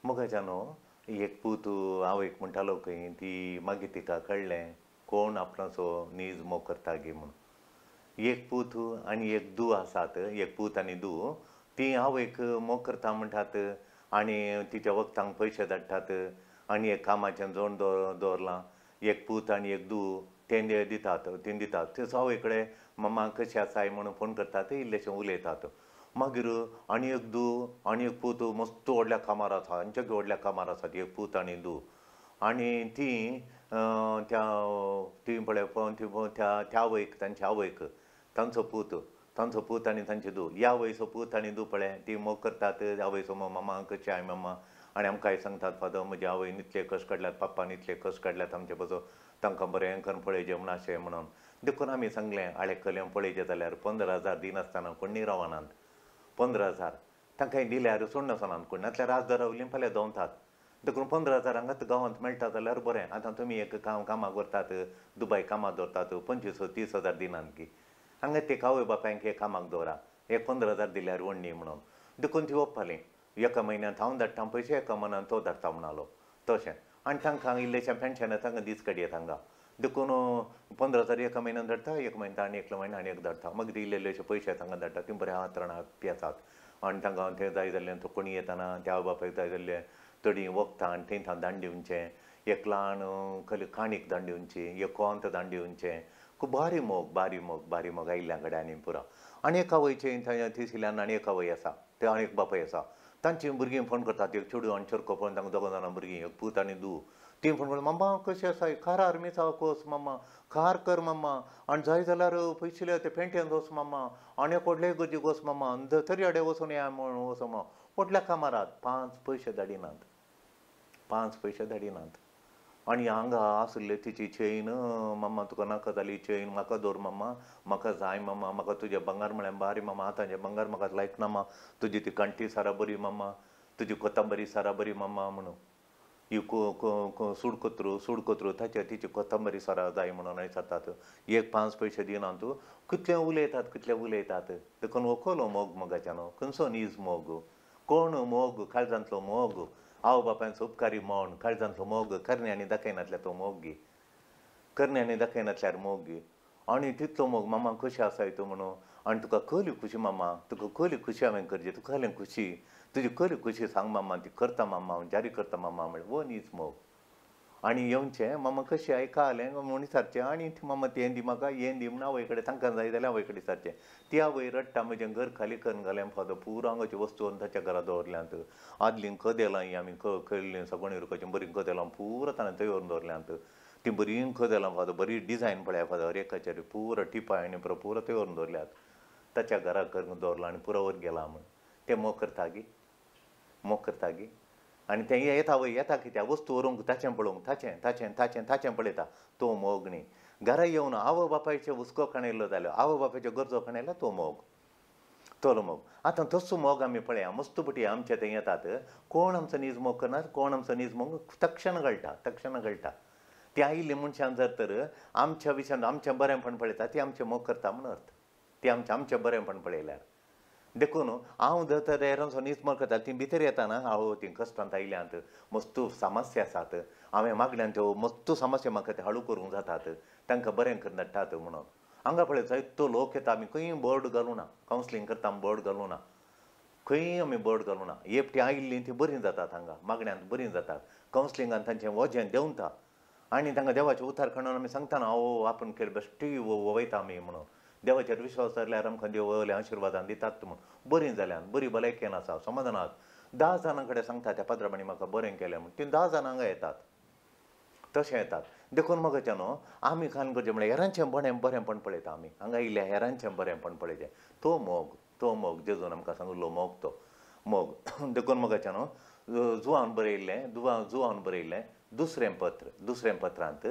मोगाच्यानो एक पूत आवयक म्हणटालो खंय ती मागीर तिका कळ्ळें कोण आपणाचो नीज मोग करता गी म्हूण. एक पूत आनी एक धूव आसात, एक पूत आनी धूव, ती आवयक मोग करता म्हणटात आनी तिच्या वखदांक पयशे धाडटात आनी एक कामाचें जोड दवरलां. एक पूत आनी एक धूव तें दितात, तीं दितात. तेच आवय कडेन मम्मा कशी आसाय म्हणून फोन करतात, इल्लेशें उलयतात. मागीर आनी एक धूव आनी एक पूत मस्त व्हडल्या कामार आसा, आमच्या व्हडल्या कामार आसात एक पूत आनी धूव. आनी तीं त्या तीं पळय त्या त्या आवयक, तांच्या आवयक तांचो पूत, तांचो पूत आनी तांची धूव, ह्या आवयचो पूत आनी धूव पळय ती मोग करतात आवयचो मम्मा कशी I मम्मा. आनी आमकांय सांगतात फादर म्हज्या आवयन इतले कश्ट काडल्यात, पप्पान इतले कश्ट काडल्यात आमचे बजो, तांकां बरें करून पळयचें म्हूण अशें म्हणून. देखून आमी सांगलें आळे कलम पळयचें जाल्यार 15,000 दिनासतना कोणी रावनात. 15,000 तांकां दिल्यार सोडनासनात कोण, नातल्यार राजदार रावलीं फाल्यां दवरतात. देखून 15,000 हांगाच गांवांत मेळटा जाल्यार बरें. आतां तुमी एक काम कामाक व्हरतात, दुबाय कामाक दवरतात, 25-30,000 दिनात की हांगा ते आवय बापायंक एक कामाक दवरा, एक 15,000 दिल्यार व्हडली म्हणून. देखून ती ओप्पाली एका म्हयन्यांत हांव धाडटा पयशे, एका म्हयन्यांत तो धाडटा म्हणालो तशें. आनी तांकां इल्लेशें पेन्शन तांकां दीस काडयेत हांगा. देखून 15,000 एका म्हयन्यान धाडटा, एक म्हयन्या आनी एकलो म्हयनो आनी एक धाडटा. मागीर इल्ले इल्लेशे पयशे तांकां धाडटा, ती बऱ्या हातरणाक पेतात. आनी तांकां तें जाय जाल्लें तो कोणी येताना त्या आवय बापायक जाय जाल्लें थोडीं वखदां आनी थंय थंय दांड दिवचें, एक ल्हान काणीक दांड दिवची, एक कोंत दांड दिवचें. खूब बारी मोग, बारी मोग, बारी मोग आयिल्ल्या कडेन आनी पुरो. आनी एक आवयचें थंय थिसिल्यान आनी एक आवय आसा, ते आनी एक बापाय आसा, तांची भुरगीं फोन करतात. एक चेडूं आनी चेरको फोन, तांकां दोगां जाणां भुरगीं, एक पूत आनी धूव. तीं फोन करता मम्मा कशें आसा, खारार मिसाव कोस मम्मा, खार कर मम्मा, आनी जाय जाल्यार पयशिल्ले ते पेंटेन वच मम्मा, आनी एक व्हडले गरजेक वच मम्मा, तरी वचून या म्हूण वच मम्मा. व्हडल्या कामारात 5 पयशे धाडिनात, 5 पयशे धाडिनात. आनी हांगा आसले तिची चेन, मम्मा तुका नाका जाली चेन, म्हाका दवर मम्मा, म्हाका जाय मम्मा, म्हाका तुजें बंगार म्हळ्यार बारी मम्मा, आतांचें बंगार म्हाका लायक ना मा, तुजी ती कांटी सारा बरी मम्मा, तुजी कोथंबरी सारा बरी मम्मा म्हणून, ही सुडकोत्रू सुडकोत्रू ताचे तिची कोथंबरी सारा जाय म्हणून विचारतात. एक 5 पयशे दिना तूं, कितलें उलयतात, कितलें उलयतात. देखून वखलो मोग मोगाच्यानो, खंयचो नीज मोग, कोण मोग, काळजांतलो मोग, आवय बापायचो उपकारी म्हण, काळजांतलो मोग करण्यांनी दाखयनासल्यार तो मोग गी, करण्यांनी दाखयनासल्यार मोग गी. आनी तितलो मोग मामा कशी आसाय तूं म्हणून, आनी तुका कहली खुशी मामा, तुका कहली खुशी हांवें करची, तुका कहली खुशी, तुजी कहली खुशी सांग मामा, ती करता मामा, हांव जारी करता मामा म्हळ्यार वो नीज मोग. आनी येवचें मामा कशी आयकालें म्हूण विचारचें, आनी ती मामा तें दी म्हाका, हें दी म्हूण आवय कडेन तांकां जाय जाल्यार आवय कडेन विचारचें. ती आवय रडटा म्हजें घर खाली करून घालें फादर, पुरो हांगाची वस्तू व्हरून ताच्या घरा दवरल्यांत. आदलीं कदेलां हीं आमी केल्लीं सगळीं रुखाचीं बरीं कदेलां पुरो ताणें थंय व्हरून दवरल्यांत. ती बरीं कदेलां फादर, बरी डिजायन पळया फादर, एकाचेर पुरो टिपाय आनी पुरो थंय व्हरून दवरल्यात. ताच्या घरा करून दवरलां आनी पुरो वर गेला म्हूण. तें मोग करता गी, मोग करता गी. आनी तें येता वय येता कित्याक वस्तू व्हरूंक, ताचें पळोवंक, ताचें ताचें ताचें ताचें पळयता तो मोग न्ही. घरा येवन आवय बापायचे हुस्को काणयलो जाल्यार, आवय बापायच्यो गरजो काणयलो तो मोग, तोलो मोग. आतां तसो मोग आमी पळया मस्त पटी आमचे थंय येतात. कोण आमचो नीज मोग करना, कोण आमचो नीज मोग तक्षण गळटा, तक्षण गळटा. ती आयिल्ली मनशान जर तर आमच्या विशयान आमचें बरेंपण पळयता, ती आमचें मोग करता म्हूण अर्थ, ती आमचें आमचें बरेंपण पळयल्यार. देखून हांव जर तर हेरांचो नीज मोग करता, ती भितर येताना हांव ती कश्टांत आयल्यांत, मस्त समस्या आसात, हांवें मागल्यान त्यो मस्त समस्या म्हाका ते हाळू करूंक जातात, तांकां बरें करून धाडटात म्हणून. हांगा पळय जायतो लोक येता, आमी खंय बोर्ड घालूना, कावन्सिलींग करता आमी बोर्ड घालूना, खंय आमी बोर्ड घालूना. एकटी आयिल्लीं ती बरीं जातात हांगा, मागण्यांत बरीं जातात, कावन्सिलिंगान तांचें वजें देंवता. आनी तांकां देवाचें उतार काडून आमी सांगतना ओ आपूण केले बेश्टी वयता आमी म्हणून, देवाचेर विश्वास धरल्यार आमकां देव व्हडल्या आशिर्वादान दितात म्हूण. बरीं जाल्यान, बरी भलायकेन आसा, समाधानात. 10 जाणां कडेन सांगता त्या पाद्राबांनी म्हाका बरें केलें म्हूण, तीं 10 जाणां हांगा येतात, तशें येतात. देखून मोगाच्या न्हू आमी खान करचें म्हळ्यार हेरांचें बरें बरेंपण पळयता आमी, हांगा आयिल्ल्या हेरांचें बरेंपण पळयचें. तो मोग, तो मोग जेजून आमकां सांगिल्लो मोग, तो मोग. देखून मोगाच्या न्हू जुवान बरयल्लें, जुवान बरयल्लें दुसरें पत्र, दुसरें पत्रांत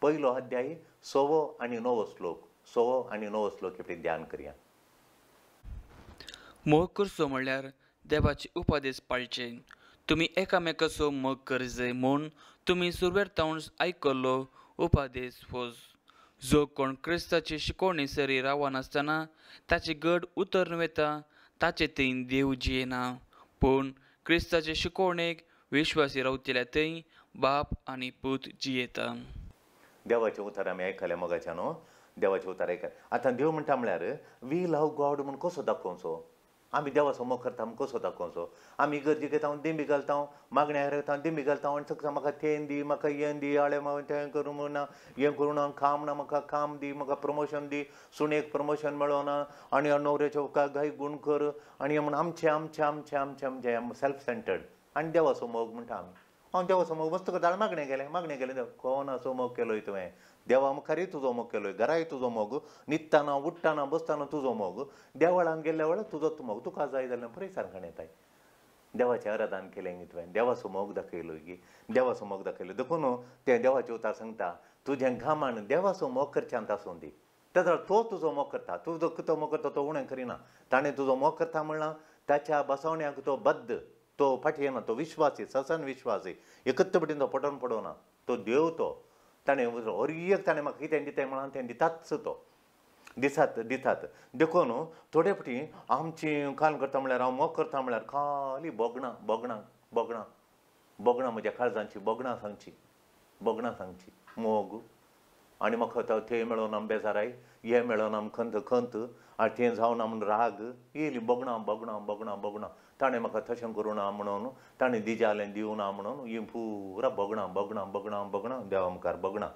1 अध्याय 6 आनी 9 श्लोक, 6 आनी 9 श्लोक हे ध्यान करया. मोग करचो म्हणल्यार देवाचे उपदेश पाळचे. तुमी एकामेकाचो मोग करचे म्हूण तुमी सुरवेर तावन आयकल्लो उपदेश होच. जो कोण क्रिस्ताचे शिकोवणे सरी रावनासतना ताचे गड उतरून वता ताचे थंय देव जियेना. पूण क्रिस्ताचे शिकोवणेक विश्वासी रावतल्या थंय बाप आनी पूत जियेता. देवाचें उतर आमी आयकलें मोगाच्या न्हू, देवाचें उतर आयकलें. आतां देव म्हणटा म्हळ्यार we love God म्हूण कसो दाखोवचो? आमी देवाचो मोग करता म्हूण कसो दाखोवचो? आमी गरजे घेता दिंबी घालता, मागण्या घेता दिंबी घालता आनी सगळें म्हाका तें दी, म्हाका हें दी, आळे तें करूं म्हणना, हें करूं ना, काम ना, म्हाका काम दी, म्हाका प्रमोशन दी, सुनेक प्रमोशन मेळना आनी न्हवऱ्याच्यो गाय गूण कर आनी म्हूण आमचें आमचें आमचें आमचें आमचें सेल्फ सेंटर्ड. आनी देवाचो मोग म्हणटा आमी. हांव देवाचो मोग मस्त करता, मागणें केलें, मागणें केलें, देव कोणाचो मोग केलोय तुवें? देवा मुखारय तुजो मोग केलोय, घराय तुजो मोग, न्हिदतना उठ्ठना बसतना तुजो मोग, देवळान गेल्ल्या वेळार तुजोच मोग, तुका जाय जाल्यार पळय सारकें येताय. देवाचें आराधन केलें गी तुवें, देवाचो मोग दाखयलो गी, देवाचो मोग दाखयलो. देखून तें देवाचें उतर सांगता तुजें घामान देवाचो मोग करच्यांत आसूं दी, तेन्ना तो तुजो मोग करता. तुजो कितो मोग करता तो उणें करिना, ताणें तुजो मोग करता म्हणलां ताच्या बसवण्याक तो बद्द, तो फाटी येना, तो विश्वासी, ससन विश्वासी, एकत्र पटीन तो पटोवन पडोना, तो देव. तो ताणें हर एक ताणें म्हाका कितें दिताय म्हणून तें दिताच, तो दिसात दितात. देखून थोडे फावटी आमची काम करता म्हळ्यार हांव मोग करता म्हळ्यार खाली भोगणां भोगणां भोगणां भोगणां, म्हज्या काळजांची भोगणां सांगची, भोगणां सांगची मोग. आनी म्हाका थंय मेळोना बेजाराय, हें मेळोना खंत खंत, आनी तें जावना म्हूण राग, येयली भोगणां भोगणां भोगणां भोगणां. ताणें म्हाका तशें करूं ना म्हणून, ताणें दिजालें दिवं ना म्हणून, ही पुरा भोगणां भोगणां भोगणां भोगणां देवा मुखार भोगणां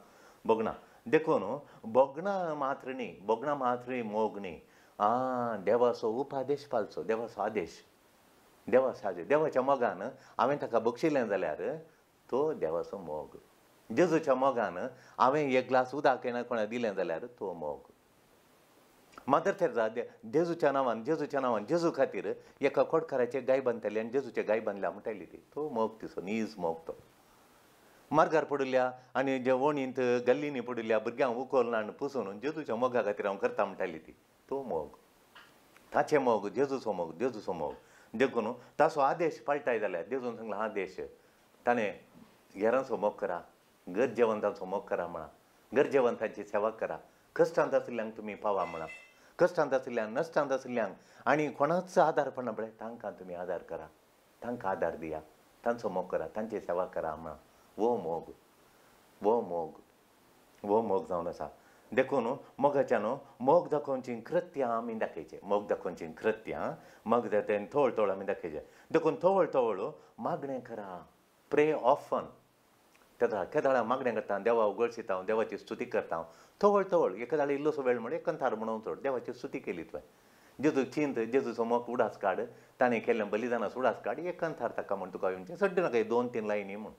भोगणां. देखून भोगणां मात्र न्ही, भोगणां मात्र मोग न्ही, आं देवाचो उपादेश पालचो, देवाचो आदेश, देवाचो आदेश. देवाच्या मोगान हांवें ताका बक्षिलें जाल्यार तो देवाचो मोग. जेजूच्या मोगान हांवें एक ग्लास उदक येना कोणा दिलें जाल्यार तो मोग. मादर तेरेजा जेजूच्या नांवान, जेजूच्या नांवान, जेजू खातीर एका खोडकाराचे गाय बांदताली आनी जेजूचे गाय बांदल्या म्हणटाली ती, तो मोग तिचो नीज मोग. तो मार्गार पडिल्ल्या आनी जे वणींत गल्लींनी पडिल्ल्या भुरग्यांक उखलना आनी पुसून जेजूच्या मोगा खातीर हांव करता म्हणटाली ती, तो मोग. ताचें मोग, जेजूचो मोग, जेजूचो मोग. देखून ताचो आदेश पाळटाय जाल्यार जेजून सांगला आदेश, ताणें हेरांचो मोग करा, गरजेवंतांचो मोग करा म्हणा, गरजेवंतांची सेवा करा, कश्टांत आशिल्ल्यांक तुमी पावा म्हणा, कश्टांत आशिल्ल्यांक, नश्टांत आशिल्ल्यांक आनी कोणाचो आदार पडना पळय तांकां तुमी आदार करा, तांकां आदार दिया, तांचो मोग करा, तांची सेवा करा म्हणा. वो मोग, वो मोग, वो मोग जावन आसा. देखून मोगाच्या न्हू मोग दाखोवची कृत्यां आमी दाखयचें, मोग दाखोवची कृत्यां मोग तें थोळ थोळ आमी दाखयचें. देखून थोळ थोळ मागणें करा, प्रे ऑफन. तेदा केदाळा मागणें करता, देवा उगळशिता, देवाची स्तुती करता, थोळ थोळ एकादाळ इल्लोसो वेळ म्हण एक कंथार म्हणून चड देवाची स्तुती केली तुवें, जेजू चिंत, जेजूचो मोग उडास काड, ताणें केल्लें बलिदानाचो उडास काड, एक कंथार ताका म्हण तुका येवचें सड्ड नाका 2-3 लायनी म्हूण.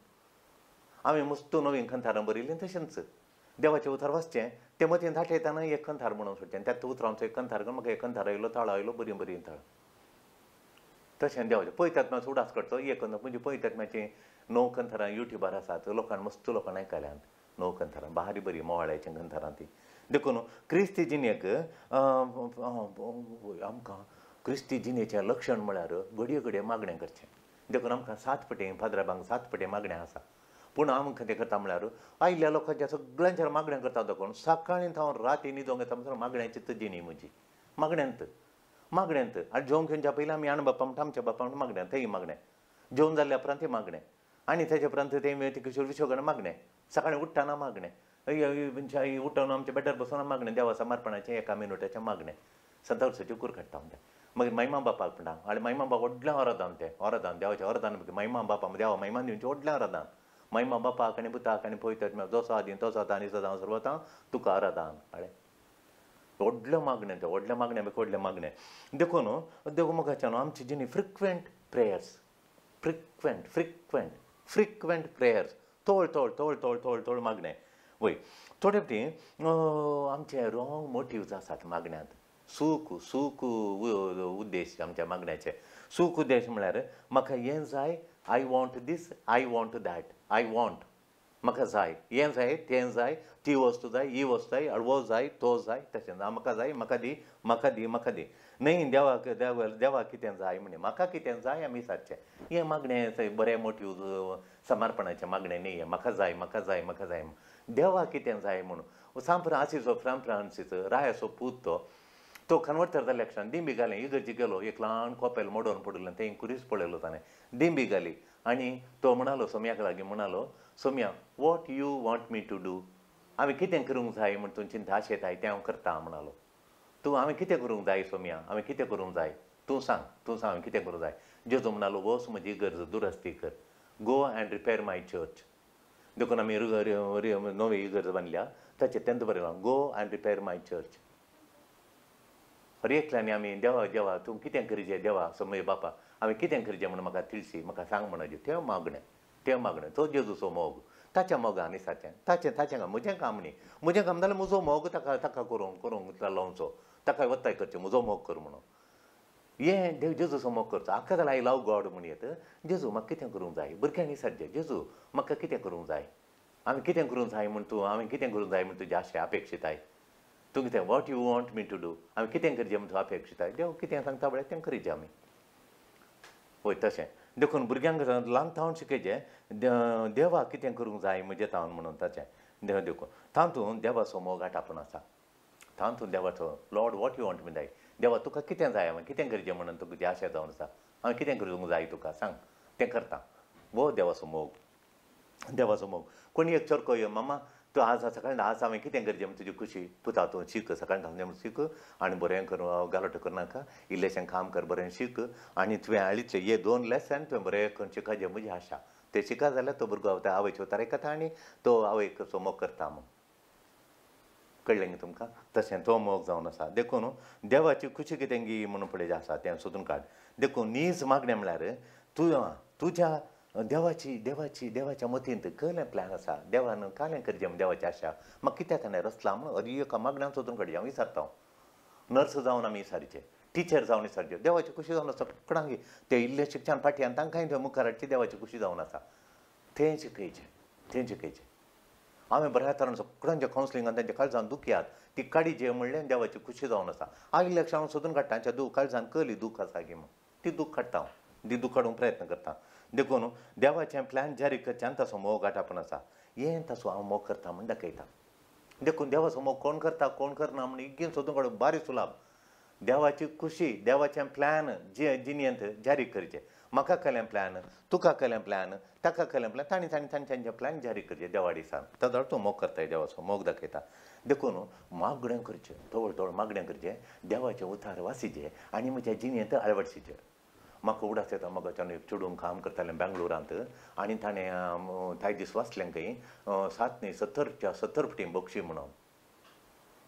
आमी मस्त नवीन कंथारां बरयलीं तशेंच देवाचें उतर वाचचें, तें मतीन दाटयतना एक कंथार म्हणून सोडचें, त्याच उतरांचो एक कंथार करून म्हाका एक कंथार आयलो, ताळो आयलो, बरीं बरीं ताळां. तशें देवाचें पयतात्म्याचो उडास काडचो एक कंथार, म्हणजे पयतात्म्याचीं 9 कंथारां युट्यूबार आसात, लोकांक मस्त लोकांक आयकल्यांत 9 कंथारां, भारी बरीं मोवाळ्याचीं कंथारां तीं. देखून क्रिस्ती जिणेक आमकां क्रिस्ती जिणेचें लक्षण म्हळ्यार घडये घडये मागणें करचें. देखून आमकां 7 पटे फादराबांक 7 पटे मागणें आसा, पूण आमकां तें करता म्हळ्यार आयिल्ल्या लोकांच्या सगळ्यांचेर मागणें करता. देखून सकाळीं थावन राती न्हिदोंक येता म्हणसर मागण्याची जिणी म्हजी, मागण्यांत मागण्यांत. आनी जेवण घेवच्या पयलीं आमी आण बाप्पा म्हणटा, आमच्या बाप्पा म्हणटा मागणें, थंय मागणें, जेवण जाल्ल्या उपरांत तें मागणें, आनी तेच्या उपरांत तें किशोर विश्वकर्ण मागणें, सकाळीं उठ्ठना मागणें, उठून आमच्या बेडार बसून मागणें, देवा समर्पणाचें 1 मिनुटाचें मागणें, संतावर्साची कूर काडटा म्हणटा. मागीर महिमा बापाक म्हणटा, आनी महिमा बापा व्हडलें आराधन, तें आराधन देवाचें आराधन, महिमा बापा देवा महिमा दिवचें व्हडलें आराधन, महिमा बापाक आनी पुताक आनी पवित्र जसो आदी तसो आतां आनी सदां सर्वतां तुका आराधन. अळे व्हडलें मागणें तें, व्हडलें मागणें, व्हडलें मागणें. देखून देखून मोगाच्या न्हू आमची जिणी frequent prayers, frequent frequent frequent prayers, थोळ थोळ थोळ थोळ थोळ थोळ मागणें. वय थोडे फावटी आमचे रॉंग मोटिव्स आसात मागण्यांत, सूख सूख उद्देश आमच्या मागण्याचे. सूख उद्देश म्हळ्यार म्हाका हें जाय, I want this, I want that, I want, म्हाका जाय हें जाय तें जाय, ती वस्तू जाय, ही वस्तू जाय, हो जाय तो जाय, तशें म्हाका जाय, म्हाका दी, म्हाका दी, म्हाका दी. न्हय देवाक देवाक कितें जाय म्हणे म्हाका कितें जाय आमी सारचें. हें मागणें बरें मोटिव्ह समर्पणाचें मागणें न्ही, म्हाका जाय म्हाका जाय म्हाका जाय, देवाक कितें जाय म्हणून. सांफ्रांसिसो, फ्रांसिस रायाचो पूत तो, तो कन्वर्टर जाल्या क्षण दिंबी घालें इगर्जी गेलो एक ल्हान कोपेल मोडोवन पडिल्लें तें कुरीस पळयलो ताणें दिंबी घाली आनी तो म्हणालो सोम्याक लागीं म्हणालो Somya what you want me to do हांवें कितें करूंक जाय म्हण तूं चिंता आशेताय तें हांव करता म्हणालो. तूं हांवें कितें करूंक जाय सोम्या हांवें कितें करूंक जाय तूं सांग तूं सांग हांवें कितें करूंक जाय. जेजू म्हणालो वच म्हजी इगर्ज दुरस्ती कर go and repair my church. देखून आमी नवी इगर्ज बांदल्या ताचेर तेंच बरयलां go and repair my church. हर एकल्यानी आमी देवा देवा तूं कितें करचें देवा समय बापा हांवें कितें करचें म्हूण म्हाका तिळशी म्हाका सांग म्हणून तें मागणें तें मागणें तो जेजूचो मोग ताच्या मोगान दिसाचें ताचें ताचें काम म्हजें काम न्ही म्हजें काम जाल्यार म्हजो मोग ताका ताका करूंक करूंक लावचो ताका वत्ताय करचें म्हजो मोग कर म्हणून हें देव जेजूचो मोग करचो. आख्खा जाल्यार I love God म्हण येत जेजू म्हाका कितें करूंक जाय भुरग्यांनी सारचें जेजू म्हाका कितें करूंक जाय हांवें कितें करूंक जाय म्हूण तूं हांवें कितें करूंक जाय म्हूण तुजी आशा अपेक्षिताय तूं कितें what you want me to do हांवें कितें करचें म्हूण तूं अपेक्षिताय देव कितें सांगता पळय तें करचें आमी वय तशें. देखून भुरग्यांक ल्हान तावन शिकयचें देवा कितें करूंक जाय म्हजें तावन म्हणून ताचें देव देखून तातूंत देवाचो मोग आटापून आसा तातूंत देवाचो Lord what you want me जाय देवा तुका कितें जाय हांवें कितें करचें म्हणून तुका तुजी आशा जावन आसा हांवें कितें करूंक जाय तुका सांग तें करता वो देवाचो मोग देवाचो मोग. कोणी एक चरको यो मामा तूं आज सकाळीं आज हांवें कितें करचें म्हूण तुजी खुशी पुता तूं शीक सकाळीं धांवचें म्हूण शीक आनी बरें कर गालोटो करनाका इल्लेशें काम कर बरें शीक आनी तुवें आळीचें हे 2 लेसन तुवें बरें करून शिकाचें म्हजी आशा तें शिका जाल्यार तो भुरगो त्या आवयचे उतार आयकता आनी तो आवयक मोग करता म्हूण कळ्ळें न्ही तुमकां तशें तो मोग जावन आसा. देखून देवाची खुशी कितें गी म्हणून पळय आसा तें सोदून काड. देखून नीज मागणें म्हळ्यार तूं तुज्या देवाची देवाची देवाच्या मतींत कसलें प्लॅन आसा देवान कालें करचें म्हूण देवाची आशा म्हाका कित्याक ताणें रचलां म्हणून हर एका मागण्यान सोदून काडचें. हांव विचारता हांव नर्स जावन आमी विचारचें टिचर जावन विचारचें देवाची खुशी जावन आसा सगळ्यांक ते इल्ले शिक्षण फाटल्यान तांकांय ते मुखार हाडची देवाची खुशी जावन आसा तें शिकयचें तें शिकयचें. हांवें बऱ्या तरान सगळ्यांच्या कावन्सिलिंगान तांच्या काळजान दुखयात ती काडीचे म्हणलें देवाची खुशी जावन आसा. आयिल्ल्या हांव सोदून काडटा तांच्या दूख काळजान कसली दूख आसा की म्हूण ती दूख काडटा हांव ती दूख काडूंक प्रयत्न करता. देखून देवाचें प्लॅन जारी करचें आनी ताचो मोग आटापून आसा हें ताचो हांव मोग करता म्हूण दाखयता. देखून देवाचो मोग कोण करता कोण करना म्हूण इगीन सोदून काडूंक बारी सुलाभ देवाची खुशी देवाचें प्लॅन जे जिणेंत जारी करचें म्हाका केलें प्लॅन तुका केलें प्लॅन ताका केलें प्लॅन तांणी तांणी तांणी तांचें प्लॅन जारी करचें देवा दिसान ताजो तूं मोग करताय देवाचो मोग दाखयता. देखून मागणें करचें तवळ तवळ मागणें करचें देवाचें उतार वासीचें आनी म्हज्या जिणेंत अळवडशीचें. म्हाका उडास येता म्हाका ताणें एक चेडूं काम करतालें बेंगलोरांत आनी ताणें ताय दीस वाचलें खंय 7 न्ही 70 फुटी बक्षी म्हणून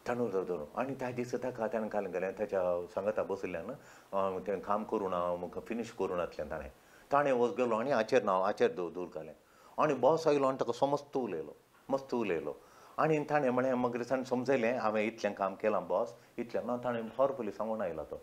ताणूर धरून आनी त्या दीस ताका ताणें घालें गेलें ताच्या सांगाता बशिल्ल्यान तें काम करूं ना फिनीश करूं नासलें ताणें ताणें वच गेलो आनी हाचेर नांव हाचेर दूर घालें आनी बॉस आयलो आनी ताका समस्त उलयलो मस्त उलयलो आनी ताणें म्हळें मागीर ताणें समजयलें हांवें इतलें काम केलां बॉस इतलें ना ताणें पावरफुली सांगून आयलो तो.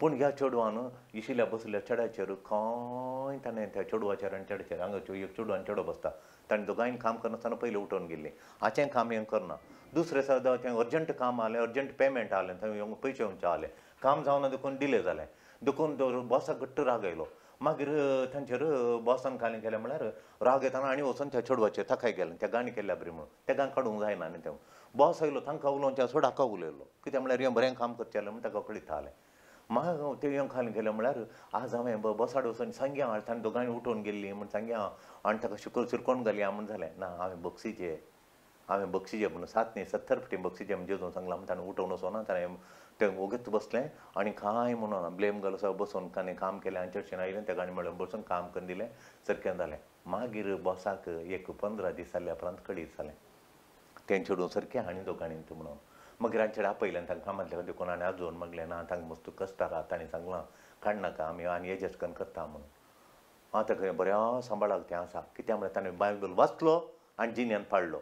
पूण ह्या चेडवान इशिल्ल्या बशिल्ल्या चेड्याचेर खंय ताणें त्या चेडवाचेर आनी चेड्याचेर हांगा एक चेडू आनी चेडो बसता ताणें दोगांयन काम करनासतना पयलीं उठोवन गेल्लीं हाचें काम हें करना दुसरें सदां तें अर्जंट काम आलें अर्जंट पेमेंट आलें थंय पयशे येवचे आले काम जावना देखून डिले जालें देखून बॉसाक घट्ट राग आयलो. मागीर तांचेर बॉसान कालें केलें म्हळ्यार राग येताना आनी वचून त्या चेडवाचेर ताकाय गेलें त्या गाणी केल्ल्या बरी म्हणून त्या गाण काडूंक जायना आनी तें बॉस आयलो तांकां उलोवन त्या चड हाका उलयलो कित्याक म्हळ्यार हें बरें काम करचें म्हूण ताका कळीत आलें. मागीर तें येवन खालें गेलें म्हळ्यार आज हांवें बॉसाड वचून सांगया हांव ताणें दोगांय उठोवन गेल्ली म्हूण सांगया आनी ताका शुकर चिरकोण घालया म्हूण जालें ना हांवें बक्षीचें हांवें बक्षीचें म्हणून 7 न्ही 70 फुटी बक्षीचें म्हण जेजून सांगलां म्हूण ताणें उठोवन वचोना ताणें तें वोगीच बसलें आनी कांय म्हणून ब्लेम घालो सगळें बसून ताणें काम केलें आनी चडशें आयलें त्या गाणी म्हणलें बसून काम करून दिलें सारकें जालें. मागीर बॉसाक एक 15 दीस जाल्या उपरांत कळीत जालें तें चेडूं सारकें आनी दोगांनी म्हणून मागीर आनी चेडे आपयलें तांकां कामांतल्या देखून आनी आजोवन मागलें ना तांकां मस्त कश्ट आहा ताणें सांगलां काडनाका आमी आनी एडजस्ट करून करता म्हणून आतां खंय बऱ्या सांबाळाक तें आसा कित्याक म्हळ्यार ताणें बायबल वाचलो आनी जिन्यान पाडलो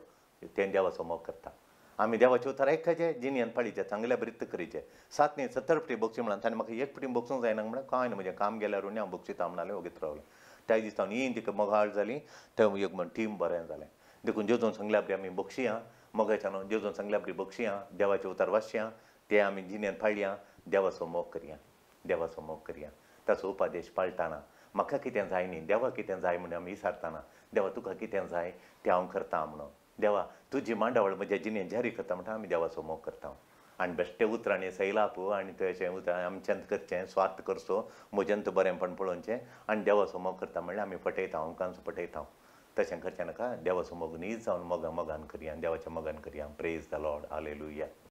तें देवाचो मोग करता. आमी देवाचे उतार आयकचे जिन्यान पाळीचे चांगल्या बरीत करीचे 7 न्ही 70 फुटी बक्षी म्हणून ताणें म्हाका 1 फुटी बक्षूंक जायना म्हणल्यार कांय न्ही म्हजें काम गेल्यार आनी हांव बक्षिता म्हणालें ओगीत रावलें. त्या दिसा हांव येयन तिका मोगाळ जाली तें एक म्हण टीम बरें जालें. देखून जेजून सांगल्या बरी आमी बक्षिया मोगाच्यान जेजून सांगल्या बरी बक्षिया देवाचे उतार वाचया ते आमी जिन्यान पाळया देवाचो मोग करया देवाचो मोग करया ताचो उपादेश पाळटाना म्हाका कितें जाय न्ही देवा कितें जाय म्हणून आमी विचारताना देवा तुका कितें जाय तें हांव करता म्हणून देवा तुजी मांडावळ म्हज्या जिणेंत जारी करता म्हणटा आमी देवाचो मोग करता. आनी बेश्टे उतरांनी सैलाप आनी तशें उतरां आमच्यांत करचें, स्वार्थ करचो, म्हज्यांत बरेंपण पळोवचें आनी देवाचो मोग करता म्हणल्यार आमी फटयता, आमकांच फटयता. तशें करचें नाका. देवाचो मोग नीज जावन मोगा मोगान करया, देवाच्या मोगान करया. Praise the Lord, hallelujah.